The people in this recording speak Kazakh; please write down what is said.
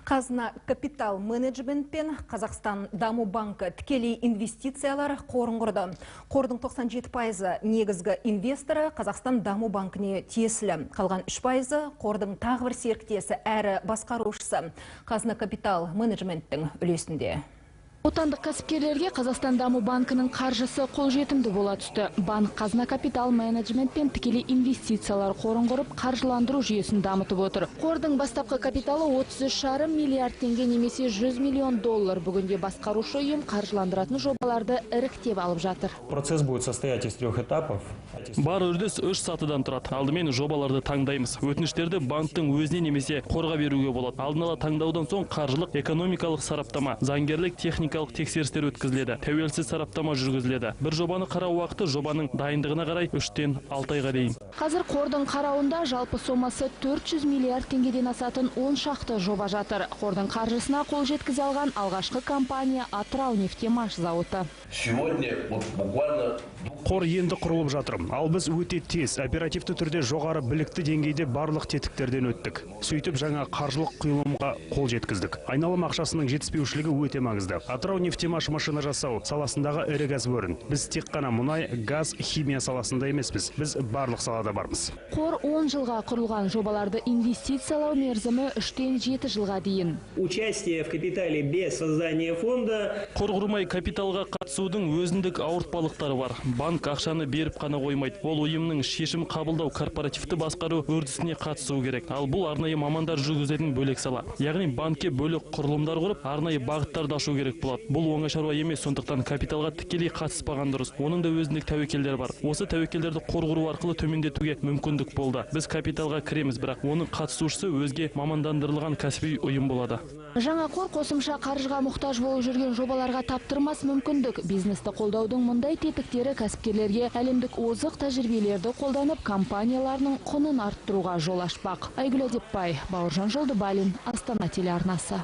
Қазына Капитал Менеджмент пен Қазақстан Даму Банкі тікелей инвестициялар қорын құрды. Қордың 97%-ы негізгі инвесторы Қазақстан Даму Банкіне тиесілі. Қалған 3%-ы қордың тағы бір серіктесі әрі басқарушысы Қазына Капитал Менеджменттің үлесінде. Отандық кәсіпкерлерге Қазақстан Даму Банкінің қаржысы қолжетімді бола түсті. Банк Қазына Капитал Менеджмент пен тікелей инвестициялар қорын құрып, қаржыландыру жүйесін дамытып отыр. Қордың бастапқы капиталы 33,5 миллиард теңге немесе 100 миллион доллар. Бүгінде басқарушы ұйым қаржыландыратын жобаларды іріктеп алып жатыр. Процесс будет состоять из трех этапов. Бар үрдіс 3 сатыдан тұрады. Алдымен жобаларды таңдаймыз. Өтініштерді банктың өзіне немесе қорға беруге болады. Алдын ала таңдаудан соң қаржылық, экономикалық сараптама, заңгерлік, техникалық тексерістер өткізіледі. Тәуелсіз сараптама жүргізіледі. Бір жобаны қарау уақыты жобаның дайындығына қарай 3-тен 6 айға дейін. Қазір қордың қарауында жалпы сомасы 400 миллиард теңгеден асатын 10 шақты жоба жатыр. Қордың қаржысына қол жеткізе алған алғашқы компания Атырау нефтемаш зауыты. Сегодня вот буквально Қор енді құрылып жатыр. Ал біз өте тез, оперативті түрде жоғары білікті деңгейде барлық тетіктерден өттік. Сөйтіп жаңа қаржылық құйылымға қол жеткіздік. Айналым ақшасының жетіспеушілігі өте маңызды. Атырау нефтемаш машина жасау саласындағы ірі кәсіпорын. Біз тек қана мұнай, газ, химия саласында емеспіз. Біз барлық салада бармыз. Қор 10 жылға құрылған, жобаларды инвестициялау мерзімі 3-тен 7 жылға дейін. Участие в капитале без создания фонда. Қор құрмай капиталға қатысудың өзіндік ауыртпалықтары бар. Банк ақшаны беріп қана қоймайды. Ол ұйымның шешім қабылдау, корпоративті басқару үрдісіне қатысуы керек. Ал бұл арнайы мамандар жүргізетін бөлек сала. Яғни банкке бөлек құрылымдар құрып, арнайы бағыттарды ашу керек болады. Бұл оңай шаруа емес, сондықтан капиталға тікелей қатыспаған дұрыс. Оның да өзіндік тәуекелдері бар. Осы тәуекелдерді қор құру арқылы төмендетуге мүмкіндік болды. Біз капиталға кіреміз, бірақ оның қатысушысы өзге мамандандырылған кәсіби ұйым болады. Жаңа қор қосымша қаржыға мұқтаж болып жүрген жобаларға таптырмас мүмкіндік. Бизнесті қолдаудың мұндай тетіктері кәсіпкерлерге әлемдік озық тәжірибелерді қолданып, компанияларының құнын арттыруға жол ашпақ. Айгүл Әдепбай, Бауыржан Жолдыбалин, Астана телеарнасы.